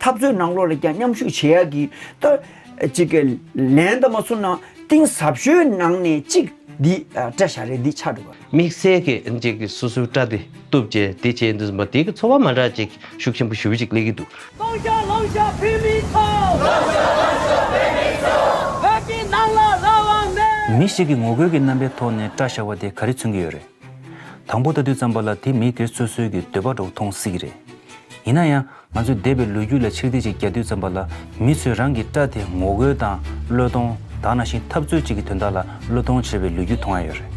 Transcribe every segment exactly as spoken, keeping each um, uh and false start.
འཐབ་རྩོད་ནང་ལོགས་ལ་ཀྱང་མཉམ་ཞུགས་བྱེད་ཡག་གི་ད་ཅིག་གི་ལན་ད་མ་སོང་ན་གཏིང་ཟབ་ཤོས་ནང་ནས་གཅིག་འདི་ཨ་སྐྲ་བཞར་ཡས་འདི་ཆགས་འགྲོ་གི་རེད། དམིགས་བསལ་གྱི་ཅིག་གི་སོ་སོའི་སྐྲ་དེ་གཏུབ་བྱས་དེ་བྱས་འདུག་ཟེར་བ་དེ་གི་ཚོར་བ་མ་འདྲ་ཅིག་ཤུགས་ཆེན་པོ་ཞེ་པོ་ཅིག་སླེབས་ཀྱི་འདུག་ལོང་ཤ་ལོང་ཤ་བོད་མི་ཚོ། ལོང་ཤ་ལོང་ཤ་བོད་མི་ཚོ། བོད་ཀྱི་ནང་ལ་རང་དབང་མེད། མི་ཞིག་གིས་ངོ་རྒོལ་གྱི་རྣམ་པའི་ཐོག་ནས་སྐྲ་བཞར་བ་དེ་ག་རེ་མཚོན་གྱི་ཡོད་རེད། དང་པོ་ལྟ་དུས་ཙམ་པ་ལ་དེ་མི་སྒེར་སོ་སོའི་གི་འདོད་པ་འདྲ་བོ་མཐོང་སྲིད་ཀྱི་རེད། ཡིན་ན་ཡང་ང་ཚོས་འདས་པའི་ལོ་རྒྱུས་ལ་ཕྱིར་བལྟས་ཤིག་རྒྱག་དུས་ཙམ་པ་ལ་མི་ཚོས་རང་གི་སྐྲ་དེ་ངོ་རྒོལ་དང་བློས་གཏོང་དེ་ནང་བཞིན་འཐབ་རྩོད་ཅིག་གི་དོན་དག་ལ་བློས་གཏོང་བྱས་པའི་ལོ་རྒྱུས་མཐོང་ཡ་ཡོད་རེད།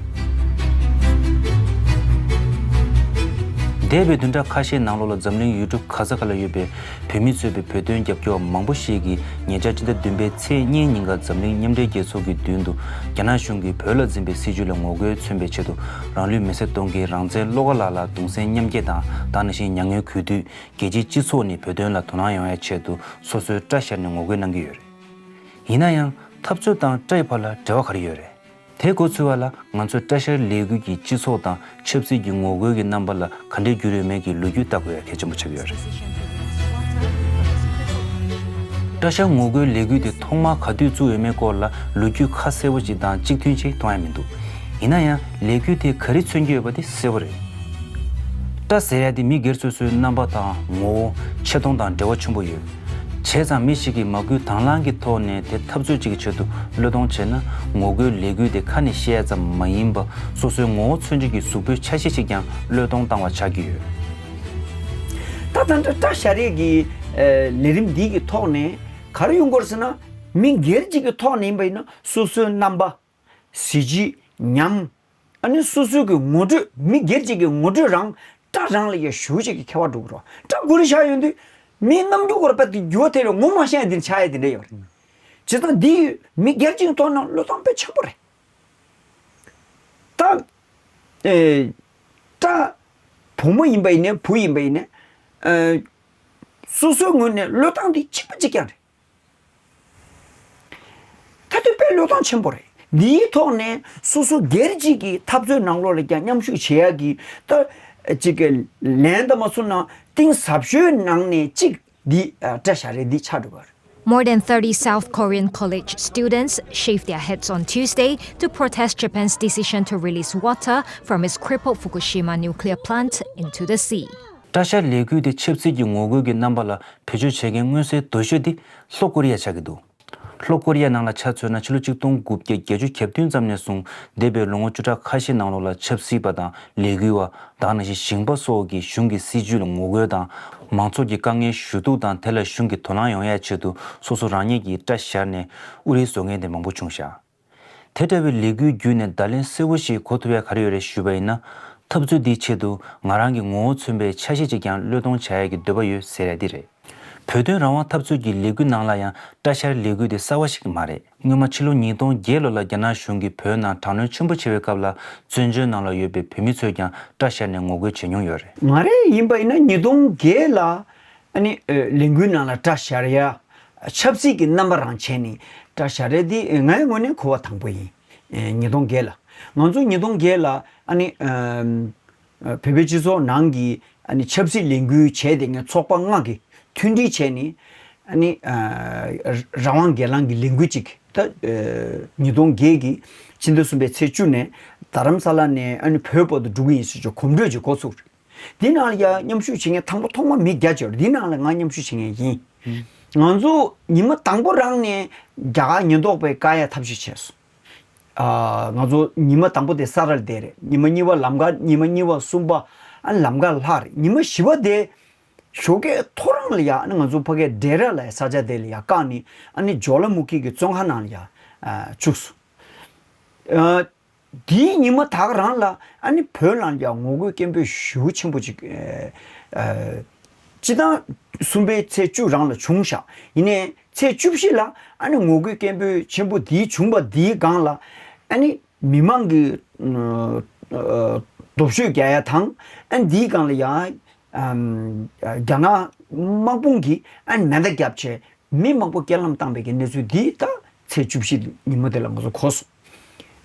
འདས་པའི་བདུན་ཕྲག་ཁ་ཤས་ནང་ལོགས་ལ་འཛམ་གླིང་ཡུལ་གྲུ་ག་ས་ག་ལ་ཡོད་པའི་བོད་མི་གཙོས་པའི་བོད་དོན་རྒྱབ་སྐྱོར་བ་མང་པོ་ཞིག་གིས་ཉེ་ཆར་སྤྱི་ཟླ་བདུན་པའི་ཚེས་གཉིས་ཉིན་ཀ་འཛམ་གླིང་མཉམ་འབྲེལ་རྒྱལ་ཚོགས་ཀྱི་མདུན་དུ་རྒྱ་ནག་གཞུང་གིས་བོད་ལ་འཛིན་པའི་སྲིད་བྱུས་ལ་ངོ་རྒོལ་མཚོན་པའི་ཆེད་དུ་རང་ལུས་མེ་སྲེག་གཏོང་མཁན་རང་བཙན་བློ་དགའ་ལགས་ལ་གདུང་སེམས་མཉམ་སྐྱེད་དང་དེ་ནང་བཞིན་མྱ་ངན་གུས་འདུད། རྒྱལ་སྤྱིའི་སྤྱི་ཚོགས་ནས་བོད་དོན་ལ་དོ་སྣང་ཡོང་ཡ་ཆེད་དུ་སོ་སོའི་སྐྲ་བཞར་ནས་ངོ་རྒོལ་གནང་གི་ཡོད་རེད། ཡིན་ན་ཡང་འཐབ་རྩོད་དང་སྐྲ་ཡི་བར་ལ་འབྲེལ་བ་ག་རེ་ཡོད་རེད། དེ་གོ་ཚོད་པ་ལ་ང་ཚོས་སྐྲ་བཞར་ལས་འགུལ་གྱིས་སྤྱི་ཚོགས་དང་ཆབ་སྲིད་ཀྱི་ངོ་རྒོལ་གྱི་རྣམ་པ་ལ་ག་འདྲའི་འགྱུར་ཡོད་མེད་ཀྱི་ལོ་རྒྱུས་ལྟ་དགོས་ཡ་གལ་ཆེན་པོ་ཆགས་ཀྱི་ཡོད་རེད། སྐྲ་བཞར་ངོ་རྒོལ་ལས་འགུལ་དེ་ཐོག་མར་ག་དུས་བཙུགས་ཡོད་མེད་སྐོར་ལ་ལོ་རྒྱུས་ཁ་གསལ་པོ་ཞིག་དང་གཅིག་མཐུན་ཞིག་མཐོང་ཡ་མི་འདུག་ཡིན་ན་ཡང་ལས་འགུལ་དེ་ག་རེ་མཚོན་གྱི་ཡོད་པ་དེ་གསལ་པོ་རེད། སྐྲ་བཞར་ཡ་དེ་མི་སྒེར་སོ་སོའི་རྣམ་པ་དང་ངོ་བོ་ཆེ་མཐོང་དང་འབྲེལ་བ་ཆེན་པོ་ཡོད། བྱས་ཙང་མི་ཞིག་གིས་མ་བསྐུལ་དང་བླངས་ཀྱི་ཐོག་ནས་དེ་འཐབ་རྩོད་ཅིག་གི་ཆེད་དུ་བློས་གཏོང་བྱས་ན་ངོ་རྒོལ་ལས་འགུལ་དེ་ཁ་ནས་བཤད་ཡ་ཙམ་མ་ཡིན་པ་སོ་སོའི་ངོ་བོ་མཚོན་བྱེད་ཀྱི་གཟུགས་པོའི་ཆ་ཤས་ཤིག་ཀྱང་བློས་གཏོང་བཏང་བ་ཆགས་ཀྱི་ཡོད། ད་ད་ལྟ་སྐྲ་བཞར་ཡས་ཀྱི་ལས་རིམ་འདི་གི་ཐོག་ནས་ག་རེ་ཡོང་གི་ཡོད་རེད་ཟེར་ན། མི་སྒེར་གཅིག་གི་ཐོག་ནས་ཡིན་པ་ཡིན་ན་སོ་སོའི་རྣམ་པ། གཟི་བརྗིད། ཉམས། ཨ་ནི་སོ་སོའི་གི་ངོ་སྤྲོད། མི་སྒེར་གཅིག་གི་ངོ་སྤྲོད་རང་སྐྲ་རང་ལ་ཡ་ཞེ་པོ་ཅིག་གི་ཁྱད་པར་འགྲོ་གི་རེད། སྐྲ་མགོ་ལ་བཞག་ཡོང་དུས་མི་རྣམ་འགྱུར་སྐོར་དཔེ་དེ་འགྱུར་བ་ཐེབས་རེད། ངོ་མ་ཤེས་ཡ་དེ་འདྲ་ཆགས་ཡ་དེ་འདྲ་ཡོད་རེད། བྱས་ཙང་འདི་མི་སྒེར་གཅིག་ཐོག་ནས་བློས་གཏོང་དཔེ་ཆེན་པོ་རེད། ད་ཨེ་སྐྲ་བུ་མོ་ཡིན་པ་ཡིན་ནའི་བུ་ཡིན་པ་ཡིན་ནའི་ཨེ་སོ་སོའི་ངོས་ནས་བློས་གཏོང་འདི་གཅིག་པ་གཅིག་རྐྱང་རེད། ད་དུང་དཔེ་བློས་གཏོང་ཆེན་པོ་རེད། འདིའི་ཐོག་ནས་སོ་སོ་སྒེར་གཅིག་གི་འཐབ་རྩོད་ནང་ལོགས་ལ་ཀྱང་མཉམ་ཞུགས་བྱེད་ཡག་གི་ད་ཅིག་གི་ལན་ད་མ་སོང་ན་གཏིང་ཟབ་ཤོས་ནང་ནས་གཅིག་འདི་ཨ་སྐྲ་བཞར་ཡས་འདི་ཆགས་འགྲོ་གི་རེད། More than thirty South Korean college students shaved their heads on Tuesday to protest Japan's decision to release water from its crippled Fukushima nuclear plant into the sea. སྐྲ་བཞར་ལས་འགུལ་དེ་ཆབ་སྲིད་ཀྱི་ངོ་རྒོལ་གྱི་རྣམ་པ་ལ་བེད་སྤྱོད་བྱེད་མཁན་མངོན་གསལ་དོད་ཤོས་དེ་ལྷོ་ཀོ་རི་ཡ་ཆགས་ཀྱི་འདུག་ལྷོ་ཀོ་རི་ཡ་ནང་ལ་ཆ་མཚོན་ན་ཕྱི་ལོ་ཆིག་སྟོང་དགུ་བརྒྱ་བརྒྱད་ཅུ་གྱ་བདུན་ཙམ་ནས་བཟུང་འདས་པའི་ལོ་ངོ་བཅུ་ཕྲག་ཁ་ཤས་ནང་ལོགས་ལ་ཆབ་སྲིད་པ་དང་ལས་འགུལ་བ་དེ་ནང་བཞིན་ཞིང་པ་སོགས་ཀྱིས་གཞུང་གི་སྲིད་ཇུས་ལ་ངོ་རྒོལ་དང་མང་ཚོགས་ཀྱི་དཀའ་ངལ་ཞུ་གཏུག་དང་དེ་ལ་གཞུང་གིས་དོ་སྣང་ཡོང་ཡ་ཆེད་དུ་སོ་སོ་རང་ཉིད་ཀྱི་སྐྲ་བཞར་ནས་དབུ་རིལ་བཟོ་མཁན་དེ་མང་པོ་བྱུང་ཤག་དེ་འདྲ་བའི་ལས་འགུལ་བརྒྱུད་ནས་བརྡ་ལན་གསལ་པོ་ཞིག་གོ་ཐུབ་ཡ་ག་རེ་ཡོད་རེད་ཞུས་པ་ཡིན་ན། འཐབ་རྩོད་འདིའི་ཆེད་དུ་ང་རང་གི་ངོ་བོ་མཚོན་པའི་ཆ་ཤས་ཅིག་ཀྱང་བློས་གཏོང་བྱ་ཡ་གི་འདོད་པ་ཡོད་ཟེར་ཡ་འདི་རེད། བོད་དོན་རང་དབང་འཐབ་རྩོད་ཀྱི་ལས་འགུལ་ནང་ལ་ཡང་སྐྲ་བཞར་ལས་འགུལ་དེ་གསར་བ་ཞིག་མ་རེད། སྔོན་མ་ཕྱི་ལོ་ཉིས་སྟོང་བརྒྱད་ལོ་ལ་རྒྱ་ནག་གཞུང་གིས་བོད་ནང་དྲག་གནོན་ཆེན་པོ་བྱས་པའི་སྐབས་ལ་བཙན་བྱོལ་ནང་ལ་ཡོད་པའི་བོད་མི་ཚོས་ཀྱང་སྐྲ་བཞར་ནས་ངོ་རྒོལ་བྱེད་མྱོང་ཡོད་རེད། ང་རང་ཡིན་པ་ཡིན་ན་ཉིས་སྟོང་བརྒྱད་ལ་ཨ་ནི་ལས་འགུལ་ནང་ལ་སྐྲ་བཞར་ཡ། ཆབ་སྲིད་ཀྱི་རྣམ་པ་རང་བྱས་ནས་སྐྲ་བཞར་ཡ་དེ་ངའི་ངོས་ནས་གོ་བ་དང་པོ་ཡིན། ཉིས་སྟོང་བརྒྱད་ལ། ང་ཚོ་ཉིས་སྟོང་བརྒྱད་ལ་ཨ་ནི་བོད་པའི་སྤྱི་ཚོགས་ནང་གི་ཨ་ནི་ཆབ་སྲིད་ལས་འགུལ་བྱས་ཏེ་ངས་ཚོགས་པ་ལྔ་གིས་མཐུན་སྒྲིལ་བྱས་ནས་ཨ་ནི་རང་དབང་སྒེར་ལངས་ཀྱི་ལས་འགུལ་ཅིག་ད་ཉིས་སྟོང་བརྒྱད་ཀྱི་ཕྱི་ཟླ་གསུམ་པའི་ཚེས་བཅུ་ནས་རྡ་རམ་ས་ལ་ནས་ཨ་ནི་བོད་བར་དུ་འགྲོ་གི་ཡིན་ཟེར་ཅིག་གོམ་བགྲོད་ཅིག་འགོ་ཚུགས། འདི་ནང་ལ་ཡ་མཉམ་ཞུགས་བྱེད་མཁན་དང་པོ་ཐོག་མ་མི་བརྒྱ་ཅིག་ཡོད་རེད། འདི་ནང་ལ་ང་མཉམ་ཞུགས་བྱེད་མཁན་ཡིན། ང་ཚོ་ཉི་མ་དང་པོ་རང་ནས་རྒྱ་གར་ཉེན་རྟོག་པས་བཀག་ཡ་ཐབས་ཤེས་བྱས་སོང་། ཨ་ང་ཚོ་ཉི་མ་དང་པོ་དེ་ས་རལ་དེ་རེད། ཉི་མ་གཉིས་པ་ལམ་ཁ། ཉི་མ་གཉིས་པ་གསུམ་པ་ཨ་ལམ་ཁ་ལྷག་རེད། ཉི་མ་བཞི་པ་དེ་ཞོགས་ཀས་ཐོ་རངས་ལ་ཡ་ཨ་ང་ཚོ་ཕ་གིའི་འབྲས་ར་ལ་ཡ་ས་ཆ་དེ་ལ་ཡ་བཀག་ནས་ཨ་ནི་ཇོ་ལ་མུ་ཁི་གི་བཙོན་ཁང་ནང་ལ་ཡ་ཨ་བཅུག་སོང་། ཨ། དེའི་ཉི་མ་དག་རང་ལ་ཨ་ནི་བོད་ནང་ལ་ཡང་ངོ་རྒོལ་སྐད་འབོད་ཞེ་པོ་ཆེན་པོ་ཅིག་ཨ་ཨ་སྤྱི་བཏང་གསུམ་པའི་ཚེས་བཅུ་རང་ལ་བྱུང་ཤག་ཡིན་ནའི་ཚེས་བཅུ་བཞི་ལ་ཨ་ནི་ངོ་རྒོལ་སྐད་འབོད་ཆེན་པོ་འདི་བྱུང་བ་འདིའི་སྒང་ལ་ཨ་ནི་མི་མང་གི་ཨ་ཨ་སྟོབས་ཤུགས་རྒྱག་ཡ་དང་ཨ་ནི་འདིའི་སྒང་ལ་ཡང་ཨམ་རྒྱ་ནག་དམག་དཔུང་གིས་ཨ་ནི་མེ་མདའ་བརྒྱབ་བྱས། མི་མང་པོ་རྐྱེན་ལམ་བཏང་བའི་གི་གནས་ཚུལ་འདི་ད་ཚེས་བཅུ་བཞི་ཉིན་མོ་དེ་ལ་ང་ཚོ་གོ་སོང་།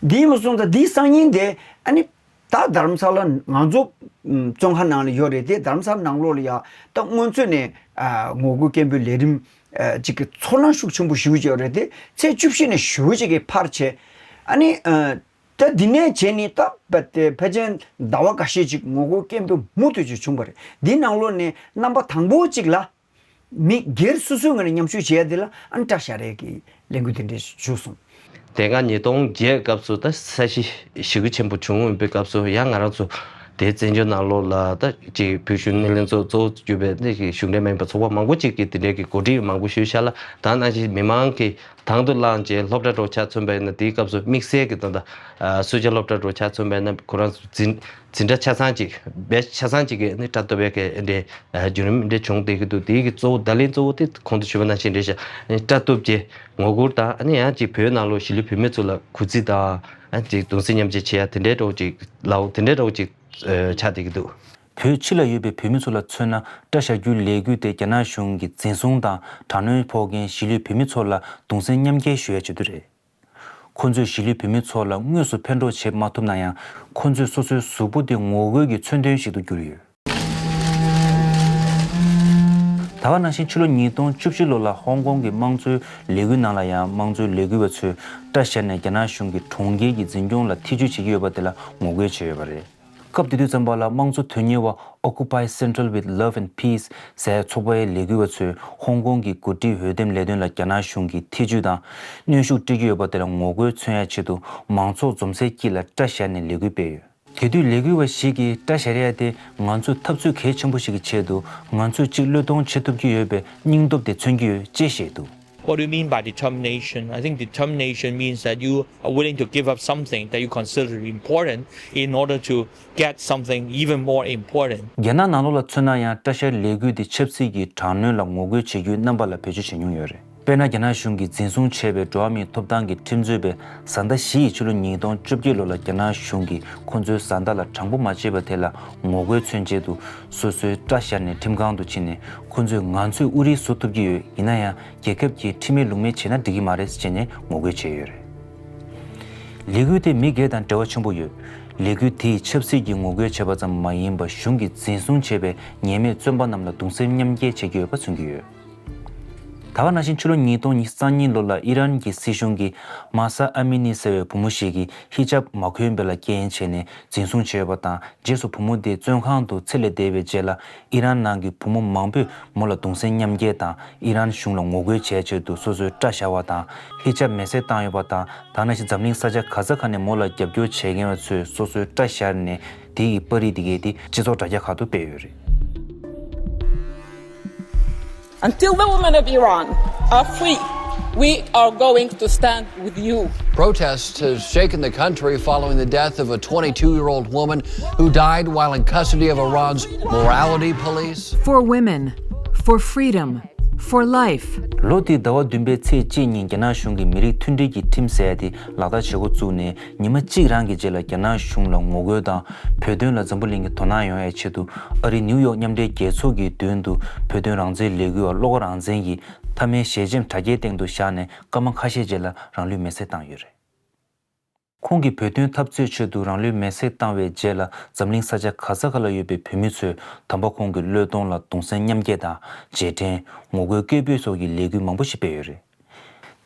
འདི་མ་སོང་ཙང་འདིའི་སང་ཉིན་དེ་ཨ་ནི་ ད་རྡ་རམ་ས་ལ་ང་ཚོ་ཨམ་བཙོན་ཁང་ནང་ལ་ཡོད་རེད་དེ། རྡ་རམ་ས་ལ་ནང་ལོགས་ལ་ཡ་ད་སྔོན་ཚུད་ནས་ཨ་ངོ་རྒོལ་སྐད་འབོད་ལས་རིམ་ཨ་ཅིག་གི་ཚོར་སྣང་ཤུགས་ཆེན་པོ་ཞེ་པོ་ཅིག་ཡོད་རེད་དེ། ཚེས་བཅུ་བཞི་ནས་ཞེ་པོ་ཅིག་གི་འཕར་བྱས། ཨ་ནི་ཨ་ད་འདི་ནས་བྱས་ནས་ད་ཕལ་ཆེར་ཟླ་བ་འགའ་ཤས་ཅིག་ངོ་རྒོལ་སྐད་འབོད་མུ་མཐུད་ཅིག་བྱུང་བ་རེད། འདིའི་ནང་ལོགས་ནས་རྣམ་པ་དང་པོ་ཅིག་ལ། མི་སྒེར་སོ་སོའི་ངོས་ནས་མཉམ་ཞུགས་བྱས་ཡ་དེ་ལ་ཨ་ནི་སྐྲ་བཞར་ཡས་ཀྱི་ལས་འགུལ་དེ་འདྲ་བྱུང་སོང་། དེ་སྔ་ཉིས་སྟོང་བརྒྱད་སྐབས་སུ་ད་ས་གཞི་ཞེ་པོ་ཆེན་པོ་བྱུང་ཡོད་པའི་སྐབས་སུ་ཡང་ང་རང་ཚོ་དེའི་བཙན་བྱོལ་ནང་ལོགས་ལ་ད་ཅིག་བོད་གཞོན་ནུ་ལྷན་ཚོགས་གཙོ་བོ་གྱུར་པའི་ནི་གཞུང་འབྲེལ་མ་ཡིན་པ་ཚོགས་པ་མང་པོ་ཅིག་གིས་དེ་འདྲའི་གི་གོ་སྒྲིག་མང་པོ་ཞུས་ཤག་ལ། ད་ནང་བཞིན་མི་མང་གིས་དང་དུ་བླངས་བྱས་སློབ་གྲྭ་འགྲོ་ཆ་མཚོན་པ་ཡིན་ན། དེའི་སྐབས་སུ་དམིགས་བསལ་གྱི་ད་ལྟ་ཨ་སུ་ཇཱ་སློབ་གྲྭ་འགྲོ་ཆ་མཚོན་པ་ཡིན་ན་ཁོ་རང་ཚོ་འཛིན་འཛིན་གྲྭ་ཆ་ཚང་གཅིག་བེ་ཆ་ཚང་གཅིག་གིས་ནི་སྐྲ་གཏུབ་པའི་གི་འདི་འདྲའི་བརྒྱུད་རིམ་འདི་བྱུང་བསྡད་ཀྱི་འདུག་དེའི་གི་གཙོ་བོ་བརྡ་ལན་གཙོ་བོ་དེ་གོང་དུ་ཞུས་པ་ནང་བཞིན་རེད་ཤག་སྐྲ་གཏུབ་རྗེས་ངོ་རྒོལ་དང་ཨ་ནི་ཡང་ཅིག་བོད་ནང་ལོགས་གཞིས་ལུས་བོད་མི་ཚོ་ལ་གུས་བརྩི་དང་ཨ་ཅིག་གདུང་སེམས་མཉམ་སྐྱེད་བྱེད་ཡ་དེ་འདྲའི་འདྲ་བོ་ཅིག་ལའོ་དེ་འདྲའི་འདྲ་བོ་ཅིག་ཆགས་བསྡད་ཀྱི་འདུག་བོད་ཕྱི་ལ་ཡོད་པའི་བོད་མི་ཚོ་ལ་མཚོན་ན། སྐྲ་བཞར་རྒྱུའི་ལས་འགུལ་དེ་རྒྱ་ནག་གཞུང་གིས་འཛིན་བཟུང་དང་དྲག་གནོན་ཕོག་མཁན་གཞིས་ལུས་བོད་མི་ཚོ་ལ་གདུང་སེམས་མཉམ་སྐྱེད་ཞུ་ཡ་བྱེད་དུ་རེད། ཁོ་ཚོས་གཞིས་ལུས་བོད་མི་ཚོ་ལ་དངོས་སུ་ཕན་གྲོགས་བྱེད་མ་ཐུབ་ན་ཡང་། ཁོ་ཚོས་སོ་སོའི་གཟུགས་པོ་དེ་ངོ་རྒོལ་གྱི་མཚོན་དོན་ཞིག་ཏུ་གྱུར་ཡོད། ད་ག་ནང་བཞིན་ཕྱི་ལོ་ཉིས་སྟོང་བཅུ་བཞི་ལོ་ལ་ཧོང་ཀོང་གི་དམངས་གཙོའི་ལས་འགུལ་ནང་ལ་ཡང་། དམངས་གཙོའི་ལས་འགུལ་བ་ཚོས་སྐྲ་བཞར་ནས་རྒྱ་ནག་གཞུང་གིས་གྲོང་ཁྱེར་གྱི་འཛིན་སྐྱོང་ལ་ཐེ་ཇུས་བྱེད་ཀྱི་ཡོད་པ་དེ་ལ་ངོ་རྒོལ་བྱས་ཡོད་པ་རེད། སྐབས་དེ་དུས་ཙམ་པ་ལ་དམངས་གཙོ་དོན་གཉེར་བ་Occupy Central with Love and Peace ཟེར་ཚོགས་པའི་ལས་འགུལ་བ་ཚོས་ཧོང་ཀོང་གི་འགོ་ཁྲིད་འོས་འདེམས་ལས་དོན་ལ་རྒྱ་ནག་གཞུང་གིས་ཐེ་ཇུས་དང་གནོན་ཤུགས་སྤྲད་ཀྱི་ཡོད་པ་དེ་ལ་ངོ་རྒོལ་མཚོན་ཡ་ཆེད་དུ། མང་ཚོགས་འཛོམས་སའི་དཀྱིལ་ལ་སྐྲ་བཞར་ནས་ལས་འགུལ་སྤེལ་ཡོད། དེ་དུས་ལས་འགུལ་བ་ཞིག་གིས། སྐྲ་བཞར་ཡ་དེ་ང་ཚོའི་འཐབ་རྩོད་གལ་ཆེན་པོ་ཞིག་གི་ཆེད་དུ། ང་ཚོས་གཅིག་བློས་གཏོང་བྱེད་ཐུབ་ཀྱི་ཡོད་པའི་སྙིང་སྟོབས་དེ་མཚོན་གྱི་ཡོད་ཅེས་བཤད་འདུག What do you mean by determination? I think determination means that you are willing to give up something that you consider to be important in order to get something even more important. རྒྱ་ནག་ནང་ལོགས་ལ་མཚོན་ན་ཡང་། སྐྲ་བཞར་ལས་འགུལ་འདི་ཆབ་སྲིད་ཀྱི་དྲག་གནོན་ལ་ངོ་རྒོལ་བྱེད་རྒྱུའི་རྣམ་པ་ལ་བེད་སྤྱོད་བྱེད་མྱོང་ཡོད་རེད། དཔེར་ན། རྒྱ་ནག་གཞུང་གིས་འཛིན་བཟུང་བྱས་པའི་འགྲོ་བ་མིའི་ཐོབ་ཐང་གི་ཁྲིམས་རྩོད་པས། བཟའ་ཟླ་བཞི་ཡིས་ཕྱི་ལོ་ཉིས་སྟོང་བཅོ་བརྒྱད་ལོ་ལ་རྒྱ་ནག་གཞུང་གིས་ཁོ་ཚོའི་བཟའ་ཟླ་ལ་དྲང་པོ་མ་བྱས་པ་དེ་ལ་ངོ་རྒོལ་མཚོན་ཆེད་དུ། སོ་སོའི་སྐྲ་བཞར་ནས་ཁྲིམས་ཁང་དུ་ཕྱིན་ནས། ཁོ་ཚོས་ང་ཚོས་དབུ་རིལ་བཟོ་ཐུབ་ཀྱི་ཡོད། ཡིན་ན་ཡང་། རྒྱལ་ཁབ་ཀྱིས་ཁྲིམས་མེད་ལུགས་མེད་བྱས་ན་འགྲིག་གི་མ་རེད་ཟེར་ནས་ངོ་རྒོལ་བྱས་ཡོད་རེད། ལས་འགུལ་དེ་མི་སྒེར་དང་འབྲེལ་བ་ཆེན་པོ་ཡོད། ལས་འགུལ་དེས་ཆབ་སྲིད་ཀྱི་ངོ་རྒོལ་བྱས་པ་ཙམ་མ་ཡིན་པར། གཞུང་གིས་འཛིན་བཟུང་བྱས་པའི་ཉེས་མེད་བཙོན་པ་རྣམས་ལ་གདུང་སེམས་མཉམ་སྐྱེད་བྱེད་ཀྱི་ཡོད་པ་མཚོན་གྱི་ཡོད། ད་ག་ནང་བཞིན་ཕྱི་ལོ་ཉིས་སྟོང་ཉི་ཤུ་རྩ་གཉིས་ལོ་ལ་ཨི་རན་གྱི་སྲིད་གཞུང་གིས། མཱ་ས་ཨ་མི་ནི་ཟེར་བའི་བུ་མོ་ཞིག་གིས་ཧི་ཇབ་མ་གོན་པ་ལ་རྐྱེན་བྱས་ནས་འཛིན་བཟུང་བྱས་ཡོད་པ་དང་། རྗེས་སུ་བུ་མོ་དེ་བཙོན་ཁང་དུ་ཚེ་ལས་འདས་པའི་རྗེས་ལ། ཨི་རན་ནང་གི་བུ་མོ་མང་པོས་མོ་ལ་གདུང་སེམས་མཉམ་སྐྱེད་དང་། ཨི་རན་གཞུང་ལ་ངོ་རྒོལ་བྱེད་ཆེད་དུ་སོ་སོའི་སྐྲ་བཞར་བ་དང་། ཧི་ཇབ་མེ་བསྲེགས་བཏང་ཡོད་པ་དང་། ད་ག་ནང་བཞིན་འཛམ་གླིང་ས་ཆ་ག་ས་ག་ནས་མོ་ལ་རྒྱབ་སྐྱོར་བྱེད་མཁན་བ་ཚོས་སོ་སོའི་སྐྲ་བཞར་ནས། དེ་ཡི་པར་རིས་དེ་གས་དེ་སྤྱི་ཚོགས་དྲ་རྒྱ་ཁག་ཏུ་སྤེལ་ཡོད་རེད། Until the women of Iran are free, we are going to stand with you. Protests have shaken the country following the death of a twenty-two-year-old woman who died while in custody of Iran's morality police. For women, for freedom, for life. ལོ་འདིའི་ཟླ་བ་བདུན་པའི་ཚེས་གཅིག་ཉིན་རྒྱ་ནག་གཞུང་གིས་མི་རིགས་མཐུན་སྒྲིལ་གྱི་ཁྲིམས་ཟེར་ཡ་དེ་ལག་བསྟར་བྱེད་འགོ་བཙུགས་ནས། ཉི་མ་གཅིག་རང་གི་རྗེས་ལ་རྒྱ་ནག་གཞུང་ལ་ངོ་རྒོལ་དང་། བོད་དོན་ལ་འཛམ་བུ་གླིང་གིས་དོ་སྣང་ཡོང་ཡའི་ཆེད་དུ། ཨ་རིའི་ནིའུ་ཡོག་མཉམ་འབྲེལ་རྒྱལ་ཚོགས་ཀྱི་མདུན་དུ་བོད་དོན་རང་བཙན་ལས་འགུལ་བ་བློ་དགའ་རང་བཙན་གྱིས་མཐའ་མའི་ཞལ་ཆེམས་དྲ་རྒྱའི་སྟེང་དུ་བཞག་ནས། སྐར་མ་ཁ་ཤས་རྗེས་ལ་རང་ལུས་མེར་སྲེག་བཏང་ཡོད་རེད། ཁོང་གིས་བོད་དོན་འཐབ་རྩོད་ཆེད་དུ་རང་ལུས་མེར་སྲེག་བཏང་བའི་རྗེས་ལ། འཛམ་གླིང་ས་ཆ་ག་ས་ག་ལ་ཡོད་པའི་བོད་མི་ཚོས་དམ་པ་ཁོང་གི་བློས་གཏོང་ལ་གདུང་སེམས་མཉམ་སྐྱེད་དང་། རྗེས་དྲན། ངོ་རྒོལ་སྐད་འབོད་སོགས་ཀྱི་ལས་འགུལ་མང་པོ་ཞིག་སྤེལ་ཡོད་རེད།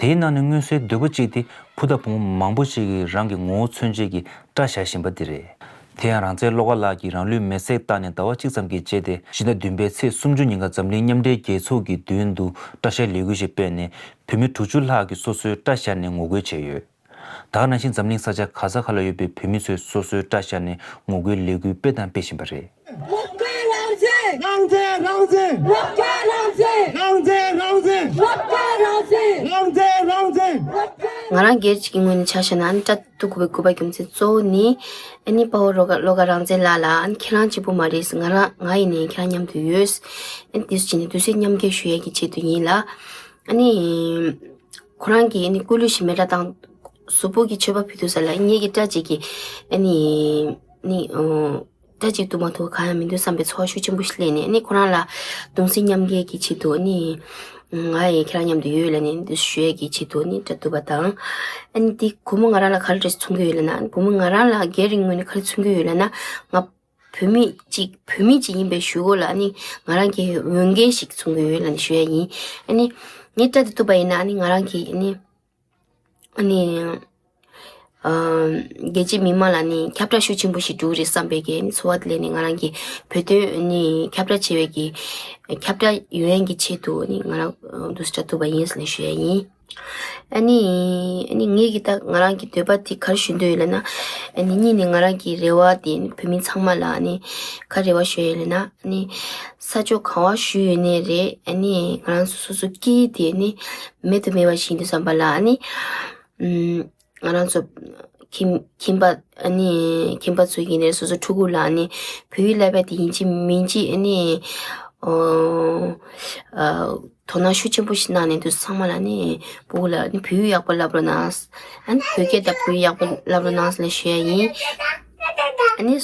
དེའི་ནང་ནས་མངོན་གསལ་དོད་པོ་གཅིག་དེ། བུ་དང་བུ་མོ་མང་པོ་ཞིག་གིས་རང་གི་ངོ་བོ་མཚོན་བྱེད་ཀྱི་སྐྲ་བཞར་བཞིན་པ་འདི་རེད། དེ་ཡང་རང་བཙན་བློ་དགའ་ལགས་ཀྱིས་རང་ལུས་མེར་སྲེག་བཏང་ནས་ཟླ་བ་གཅིག་ཙམ་གྱི་རྗེས་ཏེ། ཕྱི་ཟླ་བདུན་པའི་ཚེས་སུམ་ཅུ་ཉིན་ཀ་འཛམ་གླིང་མཉམ་འབྲེལ་རྒྱལ་ཚོགས་ཀྱི་མདུན་དུ་སྐྲ་བཞར་ལས་འགུལ་ཞིག་སྤེལ་ནས། བོད་མི་དྲུག་ཅུ་ལྷག་གིས་སོ་སོའི་སྐྲ་བཞར་ནས་ངོ་རྒོལ་བྱས་ཡོད། ད་ག་ནང་བཞིན་འཛམ་གླིང་ས་ཆ་ག་ས་ག་ལ་ཡོད་པའི་བོད་མི་ཚོས་སོ་སོའི་སྐྲ་བཞར་ནས་ངོ་རྒོལ་ལས་འགུལ་སྤེལ་དང་སྤེལ་བཞིན་པ་རེད། རང་བཙན། རང་བཙན། རང་བཙན། རང་བཙན། ང་རང་སྒེར་གཅིག་གི་ངོས་ནས་ཆ་བཞག་ན། ཨ་ནི་སྐྲ་གཏུབ་དགོས་པའི་དགོས་པ་རྒྱུ་མཚན་གཙོ་བོ་ནི། ཨ་ནི་དཔའ་བོ་བློ་དགའ་བློ་དགའ་རང་བཙན་ལགས་ལ། ཨ་ནི་ཁྱེད་རང་གཅིག་པུ་མ་རེད། ང་རང་ང་ཡིན་ནའི་ཁྱེད་རང་མཉམ་དུ་ཡོད། ཨ་ནི་དེ་ཚོ་བྱས་ནས་དུས་ཚོད་མཉམ་སྐྱེལ་ཞུ་ཡས་ཀྱི་ཆེད་དུ་ཡིན་ལ། ཨ་ནི། ཁོ་རང་གིས་ཨ་ནི་སྐུ་ལུས་ཤིག་མེ་སྲེག་བཏང་། གཟུགས་པོ་གི་མཆོད་པ་ཕུལ་དུས་ས་ལ། ངེད་ཀྱི་སྐྲ་གཅིག་གིས་ཨ་ནི་ནི་ཨོ་སྐྲ་གཅིག་གཏུབ་མ་ཐུབ་གང་ཡང་མི་འདུག་བསམ་པའི་ཚོར་བ་ཤུགས་ཆེན་པོ་ཞིག་སླེབས་ནས། ཨ་ནི་ཁོ་རང་ལ་གདུང་སེམས་མཉམ་སྐྱེད་ཀྱི་ཆེད་དུ་ཨ་ནི་ ང་ཡང་ཁྱེད་རང་མཉམ་དུ་ཡོད་ལབ་ནས་འདི་ཞུ་ཡས་ཀྱི་ཆེད་དུ་ནི་སྐྲ་གཏུབ་པ་དང་། ཨ་ནི་འདི་སྒོར་མོ་ང་རང་ལ་ག་རེ་འདྲ་ཞིག་མཚོན་གྱི་ཡོད་ལབ་ན། སྒོར་མོ་ང་རང་ལ་སྒེར་རིང་ངོས་ནས་ག་རེ་མཚོན་གྱི་ཡོད་ལབ་ན། ང་བུད་མེད་ཅིག་བུད་མེད་ཅིག་ཡིན་པའི་གཞུག་གུ་ལ་ནི་ང་རང་གི་འོས་འགན་ཞིག་མཚོན་གྱི་ཡོད་ལབ་ནས་ཞུ་ཡས་ཡིན། ཨ་ནི་ངས་སྐྲ་འདི་གཏུབ་པ་ཡིན་ན་ཨ་ནི་ང་རང་གི་ཨ་ནི། ཨ་ནི། ཨ། རྒྱལ་སྤྱིའི་མི་མང་ལ་ནི་ཁྱབ་བསྒྲགས་ཤུགས་ཆེན་པོ་ཞིག་འགྲོ་གི་རེད་བསམ་པའི་གི་ཚོར་བ་དེ་ལས་ནི་ང་རང་གི་བོད་དོན་ནི་ཁྱབ་བསྒྲགས་བྱེད་པའི་གི་ཁྱབ་བསྒྲགས་ཡོང་ཡས་ཀྱི་ཆེད་དུ་ནི་ང་རང་འདུག་སེ་སྐྲ་གཏུབ་པ་ཡིན་ཟེར་ནས་ཞུ་ཡས་ཡིན། ཨ་ནི། ཨ་ནི་ངས་གི་ད་ང་རང་གི་འདོད་པ་དེ་ག་རེ་ཞུ་འདོད་ཡོད་ལབ་ན། ཨ་ནི་གཉིས་ནི་ང་རང་གི་རེ་བ་དེ་ནི་བོད་མི་ཚང་མ་ལ་ནི་ག་རེ་རེ་བ་ཞུ་ཡས་ལབ་ན། ཨ་ནི་ས་ཕྱོགས་གང་བ་བཞུགས་ཡོད་ནའི་རེད། ཨ་ནི་ང་རང་ཚོ་སོ་སོ་སྐད་དེ་ནི་མེད་དུ་མེད་པ་ཞིག་ཡིན་དུས་ཙམ་པ་ལ་ཨ་ནི། ཨུམ། ང་རང་ཚོ་ཁྱིམ་ཁྱིམ་པ་ཨ་ནི་ཁྱིམ་པ་ཚོ་ཡིན་ནའི་སོ་སོ་ཕྲུ་གུ་ལ་ཨ་ནི་བོད་ཡིག་བསླབ་པ་དེ་ཡིན་གཅིག་མིན་གཅིག་ཨ་ནི་ཨོ་ཨ་དོ་སྣང་ཤུགས་ཆེན་པོ་ཞིག་གནང་ནས་འདུག་ཚང་མ་ལ་ཨ་ནི་ཕྲུ་གུ་ལ་ཨ་ནི་བོད་ཡིག་ཡག་པོ་བསླབ་རོགས་གནང་། ཨ་ནི་བོད་སྐད་དང་བོད་ཡིག་ཡག་པོ་བསླབ་རོགས་གནང་ཟེར་ནས་ཞུ་ཡ་ཡིན། ཨ་ནི།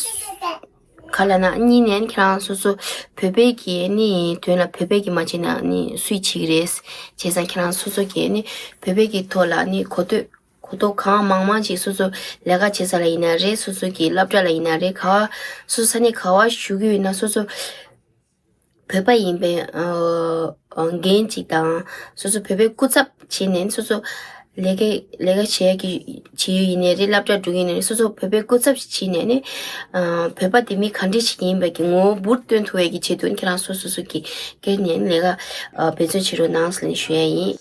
ག་ལབ་ན་གཉིས་ནས་ཁྱེད་རང་སོ་སོ་བོད་པའི་གི་ནི་དོན་ལ་བོད་པའི་གི་མ་བྱས་ན་ནི་སུས་བྱེད་ཀྱི་རེད། བྱས་ཙང་ཁྱེད་རང་སོ་སོ་གི་ནི་བོད་པའི་གི་ཐོག་ལ་ནི་གོ་ཐོས་གོ་རྟོགས་གང་མང་མང་ཅིག་སོ་སོ་ལས་ཀ་བྱེད་ས་ལ་ཡིན་ན་རེད། སོ་སོ་གི་སློབ་གྲྭ་ལ་ཡིན་ན་རེད། ག་བ་སོ་སོ་ས་གནས་ག་བ་བཞུགས་ཀྱི་ཡོད་ན་སོ་སོ་བོད་པ་ཡིན་པའི་ཨ་ཨ་འགན་ཅིག་དང་སོ་སོ་བོད་པའི་སྐུ་ཚབ་བྱས་ནས་སོ་སོ། ལས་ཀ་ལས་ཀ་བྱེད་ཀྱི་བྱེད་ཡུལ་ཡིན་ནའི་རེད། སློབ་གྲྭ་འགྲོ་གི་ཡིན་ནའི་རེད། སོ་སོ་བོད་པའི་སྐུ་ཚབ་ཞིག་བྱས་ནས་ནི་ཨ་བོད་པ་དེ་མི་ག་འདྲ་ཞིག་ཡིན་པའི་གི་ངོ་བོ་འབུར་སྟོན་ཐུབ་པའི་གི་ཆེད་དུ་ནི་ཁྱེད་རང་སོ་སོ་སོ་གི་སྒེར་ནས་ནི་ལས་ཀ་ཨ་འབད་བརྩོན་བྱེད་རོགས་གནང་ཟེར་ནས་ཞུ་ཡ་ཡིན།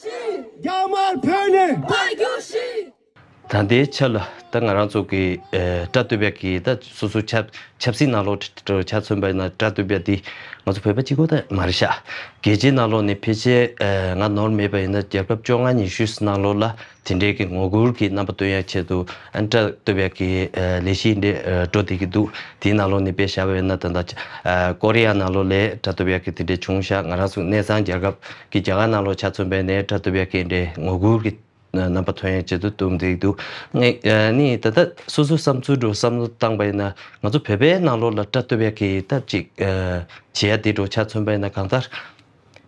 རྒྱ་དམར་བོད་ནས། ད་ལྟའི་ཆ་ལ་ད་ང་རང་ཚོ་གི་ཨ་སྐྲ་གཏུབ་ཡ་གི་ད་སོ་སོ་ཆབ་ཆབ་སྲིད་ནང་ལོགས་ཆ་མཚོན་པ་ཡིན་ན་སྐྲ་གཏུབ་ཡ་དེ་ང་ཚོ་བོད་པ་གཅིག་པོ་ད་མ་རེད་ཤག་རྒྱལ་སྤྱིའི་ནང་ལོགས་ནས་ཕལ་ཆེར་ཨ་ང་ནོར་མེད་པ་ཡིན་ན་རྒྱལ་ཁབ་བཅོ་ལྔ་ཉི་ཤུ་ནང་ལོགས་ལ། དེ་འདྲའི་གི་ངོ་རྒོལ་གྱི་རྣམ་པ་སྟོན་ཡ་ཆེད་དུ་ཨ་སྐྲ་གཏུབ་ཡ་གི་ཨ་ལས་གཞི་འདི་ཨ་འགྲོ་བསྡད་ཀྱི་འདུག་དེའི་ནང་ལོགས་ནས་དཔེ་བཞག་པ་ཡིན་ན་ད་ལྟ་ཨ་ཀོ་རི་ཡ་ནང་ལོགས་ལ་སྐྲ་གཏུབ་ཡ་གི་དེ་འདྲའི་བྱུང་ཤག་ང་རང་ཚོ་གནས་ཚང་རྒྱལ་ཁབ་ཀྱི་རྒྱ་གར་ནང་ལོགས་ཆ་མཚོན་པ་ཡིན་ན་སྐྲ་གཏུབ་ཡ་གི་འདྲའི་ངོ་རྒོལ་གྱི་རྣམ་པ་ཐོན་ཡ་ཆེད་དུ་གཏུབ་བསྡད་ཀྱི་འདུག་ངས་ཨ་ནི་ད་ལྟ་སོ་སོའི་བསམ་ཚུལ་འདྲ་བསམ་བློ་བཏང་པ་ཡིན་ན་ང་ཚོ་བོད་པའི་ནང་ལོགས་ལ་སྐྲ་གཏུབ་ཡ་གི་ད་ཅིག་ཨ་བྱེད་ཡ་དེ་འདྲ་ཆ་མཚོན་པ་ཡིན་ན་གང་ལྟར།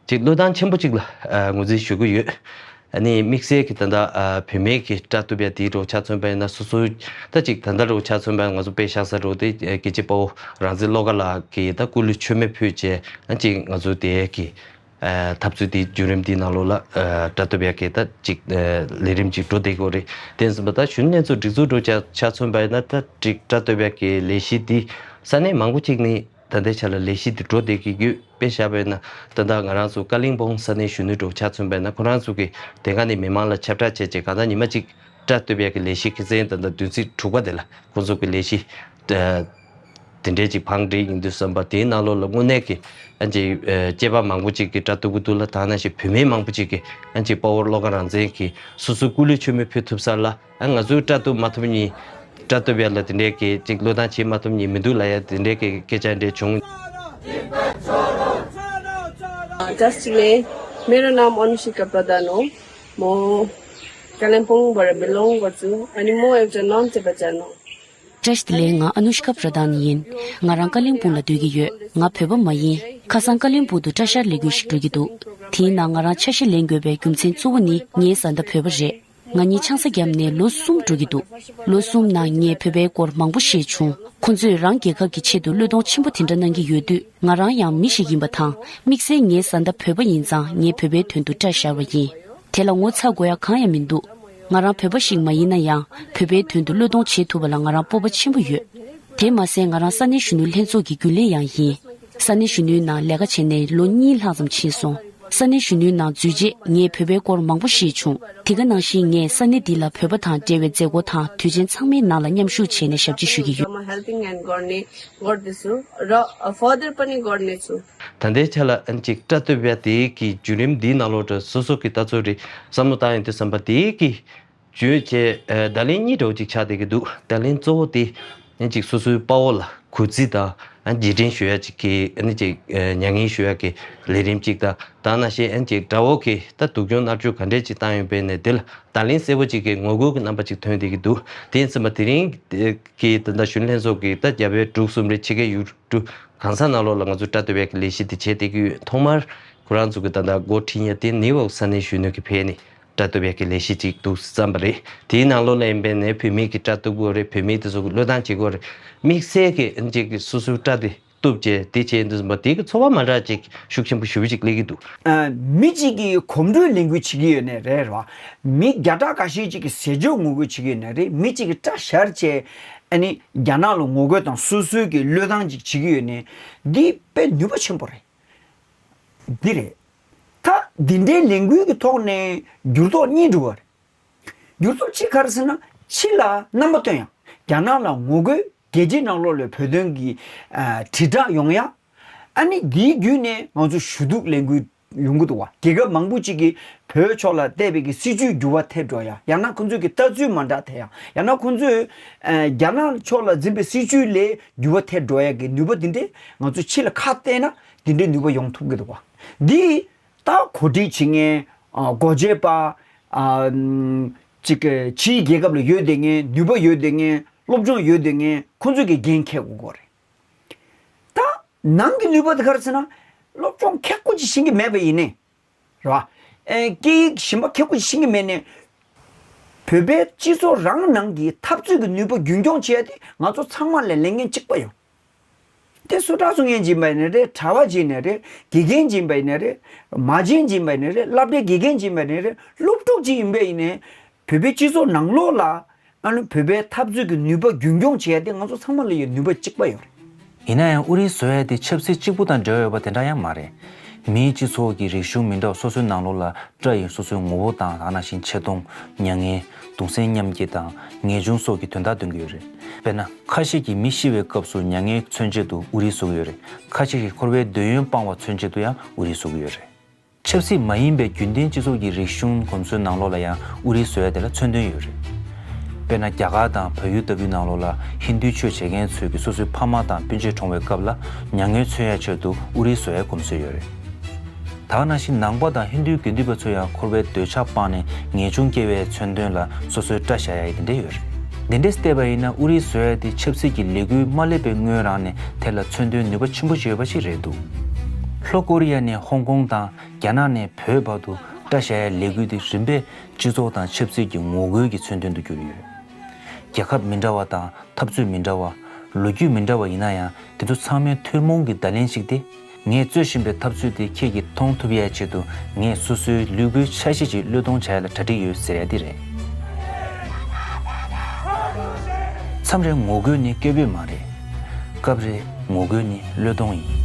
ཅིག་བློས་བཏང་ཆེན་པོ་ཅིག་ལ་ཨ་ངོས་འཛིན་ཞུ་གི་ཡོད། ཨ་ནི་དམིགས་བསལ་གྱི་ད་ལྟ་ཨ་བུད་མེད་ཀྱི་སྐྲ་གཏུབ་ཡ་དེའི་འདྲ་ཆ་མཚོན་པ་ཡིན་ན་སོ་སོའི་ད་ཅིག་ད་ལྟ་འདྲ་ཆ་མཚོན་པ་ཡིན་ན་ང་ཚོ་དཔེ་བཞག་ས་འདྲ་དེ་རྒྱལ་གཅེས་དཔའ་བོ་རང་བཙན་བློ་དགའ་ལགས་ཀྱིས་ད་སྐུ་ལུས་མཆོད་མེ་ཕུལ་བྱས་ཨ་ཅིག་ང་ཚོ་དེ་གི་ཨ་འཐབ་རྩོད་དེའི་བརྒྱུད་རིམ་དེའི་ནང་ལོགས་ལ་ཨ་སྐྲ་གཏུབ་ཡ་གི་ད་ཅིག་ཨ་ལས་རིམ་ཅིག་འགྲོ་བསྡད་ཀྱི་ཡོད་རེད། དེ་ཡིན་ཙང་ད་གཞོན་ནུ་ལྷན་ཚོགས་སྒྲིག་འཛུགས་འདྲ་ཆ་ཆ་མཚོན་པ་ཡིན་ན་ད་ཅིག་སྐྲ་གཏུབ་ཡ་གི་ལས་གཞི་དེ་ས་གནས་མང་པོ་ཅིག་ནས། ད་ལྟའི་ཆ་ལ་ལས་གཞི་དེ་འགྲོ་བསྡད་ཀྱི་ཡོད། དཔེ་བཞག་པ་ཡིན་ན་ད་ལྟ་ང་རང་ཚོ་ཀ་ལིང་སྤུང་ས་གནས་གཞོན་ནུ་འདྲ་ཆ་མཚོན་པ་ཡིན་ན་ཁོ་རང་ཚོ་གི་དེ་ག་ནས་མི་མང་ལ་ཁྱབ་བསྒྲགས་བྱས་རྗེས་གང་ལྟར་ཉི་མ་གཅིག་སྐྲ་གཏུབ་ཡག་གི་ལས་གཞི་ཁེ་ཚན་ད་ལྟ་བདུན་ཚིགས་དྲུག་པ་དེ་ལ་ཁོང་ཚོ་གི་ལས་གཞི་ཨ་དེ་འདྲས་ཅིག་བང་སྒྲིག་ཡིན་དུས་ཙམ་པ་དེའི་ནང་ལོགས་ལ་དངོས་གནས་ཀྱི་ཨ་ཅེ་ཨ་སྐྱེས་པ་མང་པོ་ཅིག་གི་སྐྲ་གཏུབ་ཀྱི་འདུག་ལ། ད་ནང་བཞིན་བུད་མེད་མང་པོ་ཅིག་གི་ཨ་ཅེ་དཔའ་བོ་བློ་དགའ་རང་བཙན་གྱིས་སོ་སོའི་སྐུ་ལུས་མཆོད་མེ་ཕུལ་ཐུབ་ས་ལ། ཨ་ང་ཚོའི་སྐྲ་གཏུབ་མ་ཐུབ་མཁན། སྐྲ་གཏུབ་ཡ་ལ་དེ་འདྲའི་གི་ཅིག་བློས་བཏང་བྱེད་མ་ཐུབ་མཁན་མི་འདུག་ལབ་ཡ་དེ་འདྲའི་གི་སྐད་ཆ་འདྲ་བྱུང་། जय श्री राम। मेरो नाम अनुष्का प्रधान हो। म कालिम्पोङबाट बिलोङ गर्छु। अनि म एउटा नन टिबेटन हो। བཀྲ་ཤིས་བདེ་ལེགས། ང་ཨ་ནུ་ཤི་ཀ་པྲ་དྷ་ན་ཡིན། ང་རང་ཀ་ལིང་སྤུང་ལ་སྡོད་ཀྱི་ཡོད། ང་བོད་པ་མ་ཡིན། ཁ་སང་ཀ་ལིང་སྤུང་དུ་སྐྲ་བཞར་ལས་འགུལ་ཞིག་འགྲོ་གི་འདུག་དེའི་ནང་ང་རང་ཆ་ཤས་ལེན་དགོས་པའི་རྒྱུ་མཚན་གཙོ་བོ་ནི་ངའི་བཟའ་ཟླ་བོད་པ་རེད། ང་གཉིས་ཆང་ས་བརྒྱབ་ནས་ལོ་གསུམ་འགྲོ་གི་འདུག་ལོ་གསུམ་ནང་ངས་བོད་པའི་སྐོར་མང་པོ་ཤེས་བྱུང་། ཁོ་ཚོས་རང་རྒྱལ་ཁབ་ཀྱི་ཆེད་དུ་བློས་གཏོང་ཆེན་པོ་དེ་འདྲ་གནང་གི་ཡོད་དུས། ང་རང་ཡང་མི་ཞིག་ཡིན་པ་དང་། དམིགས་བསལ་ངའི་བཟའ་ཟླ་བོད་པ་ཡིན་ཙང་ངས་བོད་པའི་དོན་དུ་སྐྲ་བཞར་བ་ཡིན། དེ་ལ་ངོ་ཚ་དགོས་ཡ་གང་ཡང་མི་འདུག་ང་རང་བོད་པ་ཞིག་མ་ཡིན་ན་ཡང་། བོད་པའི་དོན་དུ་བློས་གཏོང་བྱེད་ཐུབ་པ་ལ་ང་རང་སྤོབས་པ་ཆེན་པོ་ཡོད། དེ་མ་ཟད་ང་རང་ས་གནས་གཞོན་ནུ་ལྷན་ཚོགས་ཀྱི་རྒྱུན་ལས་ཡང་ཡིན། ས་གནས་གཞོན་ནུའི་ནང་ལས་ཀ་བྱས་ནས་ལོ་གཉིས་ལྷག་ཙམ་ཕྱིན་སོང་། ས་གནས་གཞོན་ནུའི་ནང་འཛུལ་རྗེས་ངས་བོད་པའི་སྐོར་མང་པོ་ཤེས་བྱུང་། དེ་ག་ནང་བཞིན་ངས་ས་གནས་འདི་ལ་བོད་པ་དང་འབྲེལ་བའི་མཛད་སྒོ་དང་དུས་ཆེན་ཚང་མའི་ནང་ལ་མཉམ་ཞུགས་བྱས་ནས་ཞབས་ཕྱི་ཞུ་གི་ཡོད། म हेल्पिङ ह्यान्ड गर्ने गर्दैछु र फर्दर पनि गर्नेछु। ད་ལྟའི་ཆ་ལ་ཨ་ཅིག་སྐྲ་གཏུབ་ཡ་དེ་གི་བརྒྱུད་རིམ་འདིའི་ནང་ལོགས་ལ་སོ་སོ་གི་ལྟ་ཚུལ་རེ་བསམ་བློ་བཏང་ཡོང་དུས་ཙམ་པ་དེ་གི་བརྗོད་བྱས། ཨ་བརྡ་ལན་གཉིས་འདྲ་བོ་ཅིག་ཆགས་བསྡད་ཀྱི་འདུག་བརྡ་ལན་གཙོ་བོ་དེ་ཨ་ཅིག་སོ་སོའི་དཔའ་བོ་ལ་གུས་བརྩི་དང་ཨ་རྗེས་དྲན་ཞུ་ཡ་ཅིག་གི་ཨ་ནི་ཅིག་ཨ་མྱ་ངན་ཞུ་ཡ་གི་ལས་རིམ་ཅིག་དང་། ད་ནང་བཞིན་ཨ་ཅིག་དགྲ་བོ་གིས་ད་སྡུག་སྦྱོང་མནར་གཅོད་ག་འདྲས་ཅིག་བཏང་ཡོད་པས་ནས་དེ་ལ་བརྡ་ལན་གསལ་པོ་ཅིག་གི་ངོ་རྒོལ་གྱི་རྣམ་པ་ཅིག་ཐོན་བསྡད་ཀྱི་འདུག་དེ་ཡིན་ཙམ་པ་དེ་རིང་གི་ད་ལྟ་གཞོན་ལྷན་ཚོགས་ཀྱི་ད་རྒྱ་བལ་འབྲུག་གསུམ་རེ་ཕྱི་རྒྱལ་ཡུལ་གྲུ་གང་ས་ནང་ལོགས་ལ་ང་ཚོ་སྐྲ་གཏུབ་ཡ་གི་ལས་གཞི་དེ་བྱེད་བསྡད་ཀྱི་ཡོད། ཐོག་མར་ ཁོ་རང་ཚོ་གི་ད་ལྟ་འགོ་ཁྲིད་མཁན་དེ་ནིའུ་ཡོག་ས་གནས་གཞོན་ནུ་གི་ཕེབས་ནས་སྐྲ་གཏུབ་ཡག་གི་ལས་གཞི་ཅིག་འདུག་བརྩམས་པ་རེད། དེའི་ནང་ལོགས་ལ་ཡིན་པས་ནས་བོད་མི་གི་སྐྲ་གཏུབ་དགོས་རེད། བོད་མི་དེ་ཚོ་གི་བློས་བཏང་བྱེད་དགོས་རེད། དམིགས་བསལ་གྱི་ཅིག་གི་སོ་སོའི་སྐྲ་དེ་གཏུབ་བྱས་དེ་བྱས་འདུག་བསམ་པ་དེ་གི་ཚོར་བ་མ་འདྲ་ཅིག་ཤུགས་ཆེན་པོ་ཞེ་པོ་ཅིག་སླེབས་ཀྱི་འདུག་ཨ། མི་གཅིག་གིས་གོམ་བགྲོད་ལས་འགུལ་བྱེད་ཀྱི་ཡོད་ནའི་རེད། རེད་བ། མི་བརྒྱ་ཕྲག་འགའ་ཤས་ཅིག་གིས་ཟས་སྤྱོད་ངོ་རྒོལ་བྱེད་ཀྱི་ཡོད་ནའི་རེད། མི་གཅིག་གིས་སྐྲ་བཞར་བྱས་ཨ་ནི་རྒྱ་ནག་ལ་ངོ་རྒོལ་དང་སོ་སོའི་གི་བློས་བཏང་ཅིག་བྱེད་ཀྱི་ཡོད་ནའི་འདི་དཔེ་ནུས་པ་ཆེན་པོ་རེད། འདི་རེད། ད་འདི་འདྲའི་ལས་འགུལ་གྱི་ཐོག་ནས་འགྱུར་ལྡོག་གཉིས་འགྲོ་བ་རེད། འགྱུར་ལྡོག་གཅིག་ག་རེ་ཟེར་ན། ཕྱི་ལ་རྣམ་པ་སྟོན་ཡག་རྒྱ་ནག་ལ་ངོ་རྒོལ། རྒྱལ་སྤྱིའི་ནང་ལོགས་ལ་བོད་དོན་གྱི་ཨ་དྲིལ་བསྒྲགས་ཡོང་ཡག་ཨ་ནི་འདིའི་བརྒྱུད་ནས་ང་ཚོ་ཞུ་གཏུག་ལས་འགུལ་ཡོང་གི་འདུག་བ། རྒྱལ་ཁབ་མང་པོ་ཅིག་གིས་བོད་ཕྱོགས་ལ་གཏད་པའི་གི་སྲིད་བྱུས་འགྱུར་བ་ཐེབས་འགྲོ་ཡག་ཡང་ན་ཁོང་ཚོའི་གི་ལྟ་ཚུལ་མ་འདྲ་ཐེབས་ཡག་ཡང་ན་ཁོང་ཚོས་ཨ་རྒྱ་ནག་ཕྱོགས་ལ་འཛིན་པའི་སྲིད་བྱུས་ལས་འགྱུར་བ་ཐེབས་འགྲོ་ཡག་གི་ནུས་པ་འདི་འདྲས་ང་ཚོ་ཕྱི་ལ་ཁ་གཏད་ན་འདི་འདྲའི་ནུས་པ་ཡོང་ཐུབ་ཀྱི་འདུག་བ། འདི་ད་གོ་སྒྲིག་བྱེད་མཁན། ཨ། སྒོ་འབྱེད་པ། ཨ། ཅིག་གི་ཕྱིའི་རྒྱལ་ཁབ་ལ་ཡོད་བསྡད་མཁན། ནུས་པ་ཡོད་བསྡད་མཁན། སློབ་སྦྱོང་ཡོད་བསྡད་མཁན། ཁོང་ཚོས་ཀྱི་འགན་འཁྱེར་དགོས་ཀྱི་རེད། ད་ནང་གི་ནུས་པ་དེ་ག་རེ་ཟེར་ན། སློབ་སྦྱོང་མཁས་པོ་ཅིག་ཤེས་ཀྱི་མེད་པ་ཡིན་ནའི། རེད་བ། ཨེ། སྐད་ཡིག་གཞན་པ་མཁས་པོ་ཅིག་ཤེས་ཀྱི་མེད་ནའི། བོད་པའི་སྤྱི་ཚོགས་རང་ནང་གི་འཐབ་རྩོད་ཀྱི་ནུས་པ་རྒྱུན་འཁྱོངས་བྱེད་ཡ་དེ་ང་ཚོ་ཚང་མ་ལ་ལས་འགན་གཅིག་པ་ཡོད། དེ་སུ་དྲག་སུ་ངན་ཅིག་ཡིན་པ་ཡིན་ནའི་རེད། གྲྭ་པ་ཅིག་ཡིན་ནའི་རེད། དགེ་རྒན་ཅིག་ཡིན་པ་ཡིན་ནའི་རེད། མ་བྱན་ཅིག་ཡིན་པ་ཡིན་ནའི་རེད། སློབ་གྲྭའི་དགེ་རྒན་ཅིག་ཡིན་པ་ཡིན་ནའི་རེད། སློབ་ཕྲུག་ཅིག་ཡིན་པ་ཡིན་ནའི། བོད་པའི་སྤྱི་ཚོགས་ནང་ལོགས་ལ་ཨ་ནི་བོད་པའི་འཐབ་རྩོད་ཀྱི་ནུས་པ་རྒྱུན་འཁྱོངས་བྱེད་ཡ་དེ་ང་ཚོ་ཚང་མ་ལ་ཡོད་ནུས་པ་གཅིག་པ་ཡོད་རེད། ཡིན་ན་ཡང་དབུ་རིལ་བཟོ་ཡ་དེ་ཆབ་སྲིད་གཅིག་པུ་དང་འབྲེལ་བ་ཡོད་པ་དེ་འདྲ་ཡང་མ་རེད། མིའི་སྤྱི་ཚོགས་ཀྱི་རིག་གཞུང་མི་འདྲ་བ་སོ་སོའི་ནང་ལོགས་ལ་སྐྲ་ཡིས་སོ་སོའི་ངོ་བོ་དང་དེ་ནང་བཞིན་ཆེ་མཐོང་། མྱ་ངན། གདུང་སེམས་མཉམ་སྐྱེད་དང་ངེས་འབྱུང་སོགས་ཀྱི་དོན་དག་སྟོན་གྱི་ཡོད་རེད། དཔེར་ན། ཁ་ཤས་ཀྱིས་མི་ཤི་བའི་སྐབས་སུ་མྱ་ངན་མཚོན་ཆེད་དུ་དབུ་རིལ་བཟོ་གི་ཡོད་རེད། ཁ་ཤས་ཀྱིས་འཁོར་བའི་འདོད་ཡོན་སྤང་བ་མཚོན་ཆེད་དུ་ཡང་དབུ་རིལ་བཟོ་གི་ཡོད་རེད། ཆབ་སྲིད་མ་ཡིན་པའི་རྒྱུན་ལྡན་སྤྱི་ཚོགས་ཀྱི་རིག་གཞུང་གོམས་སྲོལ་ནང་ལོགས་ལ་ཡང་དབུ་རིལ་བཟོ་ཡ་དེ་ལ་མཚོན་དོན་ཡོད་རེད། དཔེར་ན། རྒྱ་གར་དང་བལ་ཡུལ་ལྟ་བུའི་ནང་ལོགས་ལ་ཧིན་རྡུའི་ཆོས་བྱེད་མཁན་ཚོས་ཀྱི་སོ་སོའི་ཕ་མ་དང་སྤུན་མཆེད་གྲོངས་པའི་སྐབས་ལ་མྱ་ངན་མཚོན་ཡ་ཆེད་དུ་དབུ་རིལ་བཟོ་ཡའི་གོམས་སྲོལ་ཡོད་རེད། ད་ག་ནང་བཞིན་ནང་པ་དང་ཧིན་རྡུའི་དགེ་འདུན་པ་ཚོས་ཡང་འཁོར་བའི་འདོད་ཆགས་སྤངས་ནས་ངེས་འབྱུང་སྐྱེ་བའི་མཚོན་དོན་ལ་སོ་སོའི་སྐྲ་བཞར་ཡ་དེ་འདྲ་ཡོད་རེད། འདི་འདྲས་བལྟས་པ་ཡིན་ན་དབུ་རིལ་བཟོ་ཡ་དེ་ཆབ་སྲིད་ཀྱི་ལས་འགུལ་མ་སླེབས་པའི་སྔོན་རང་ནས་དེ་ལ་མཚོན་དོན་ནུས་པ་ཆེན་པོ་ཞིག་ཡོད་པ་ཞིག་རེད་འདུག་ལྷོ་ཀོ་རི་ཡ་ནས་ཧོང་ཀོང་དང་རྒྱ་ནག་ནས་བོད་བར་དུ་སྐྲ་བཞར་ཡ་ལས་འགུལ་དེ་རིམ་པས་སྤྱི་ཚོགས་དང་ཆབ་སྲིད་ཀྱི་ངོ་རྒོལ་གྱི་མཚོན་དོན་དུ་གྱུར་ཡོད། རྒྱལ་ཁབ་མི་འདྲ་བ་དང་འཐབ་རྩོད་མི་འདྲ་བ། ལོ་རྒྱུས་མི་འདྲ་བ་ཡིན་ན་ཡང་དེ་ཚོ་ཚང་མའི་ཐུན་མོང་གི་བརྡ་ལན་ཞིག་སྟེ། ངས་རྩོད་བཞིན་པའི་འཐབ་རྩོད་དེ་ཁྱེད་ཀྱིས་མཐོང་ཐུབ་ཡའི་ཆེད་དུ་ངས་སོ་སོའི་ལུས་པོའི་ཆ་ཤས་ཅིག་བློས་གཏོང་བྱ་ཡ་ལ་གྲ་སྒྲིག་ཡོད་ཟེར་ཡ་འདི་རེད། མཚམས་རེ་ངོ་རྒོལ་ནི་སྐད་འབོད་མ་རེད། སྐབས་རེ་ངོ་རྒོལ་ནི་བློས་གཏོང་ཡིན།